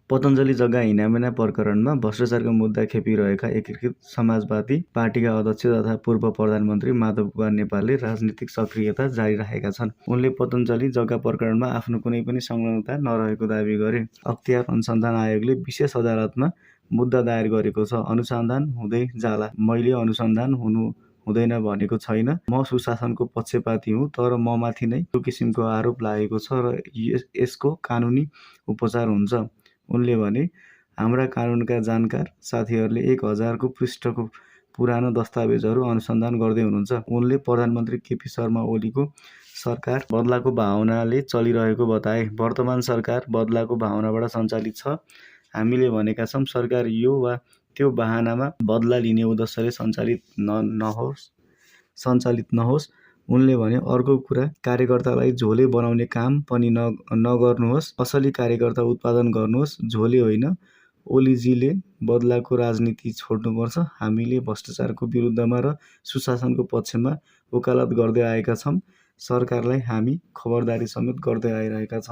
पतञ्जलि जग्गा हिनामिना प्रकरणमा भ्रष्टाचारको मुद्दा खेपिरहेका एकीकृत समाजवादी पार्टीका अध्यक्ष तथा पूर्व प्रधानमन्त्री माधव कुमार नेपालले राजनीतिक सक्रियता जारी राखेका छन्। उनले पतञ्जलि जग्गा प्रकरणमा आफ्नो कुनै पनि संलग्नता नरहेको दाबी गरे। अख्तियार अनुसन्धान आयोगले विशेष अदालतमा मुद्दा दायर गरेको छ। अनुसन्धान हुँदै जाला। मैले अनुसन्धान हुँदैन भनेको छैन। म सुशासनको पक्षपाती हुँ, तर ममाथि नै यो किसिमको आरोप लागेको छ र यसको कानुनी उपचार हुन्छ। उनले भने, हाम्रा कानुनका जानकार साथीहरूले 1000 पृष्ठको पुरानो दस्तावेजहरू अनुसन्धान गर्दै हुनुहुन्छ। उनले प्रधानमन्त्री केपी शर्मा ओलीको सरकार बदलाको भावनाले चलिरहेको बताए। वर्तमान सरकार बदलाको भावनाबाट सञ्चालित छ। हामीले भनेका छौँ, सरकार यो वा त्यो बहानामा बदला लिने उद्देश्यले सञ्चालित नहोस्। उनले भने, अर्को कुरा, कार्यकर्तालाई झोले बनाउने काम पनि नगर्नुहोस्। असली कार्यकर्ता उत्पादन गर्नुहोस्, झोले होइन। ओलीजीले बदलाको राजनीति छोड्नुपर्छ। हामीले भ्रष्टाचारको विरुद्धमा र सुशासनको पक्षमा वकालत गर्दै आएका छौँ। सरकारलाई हामी खबरदारी समेत गर्दै आइरहेका छौँ।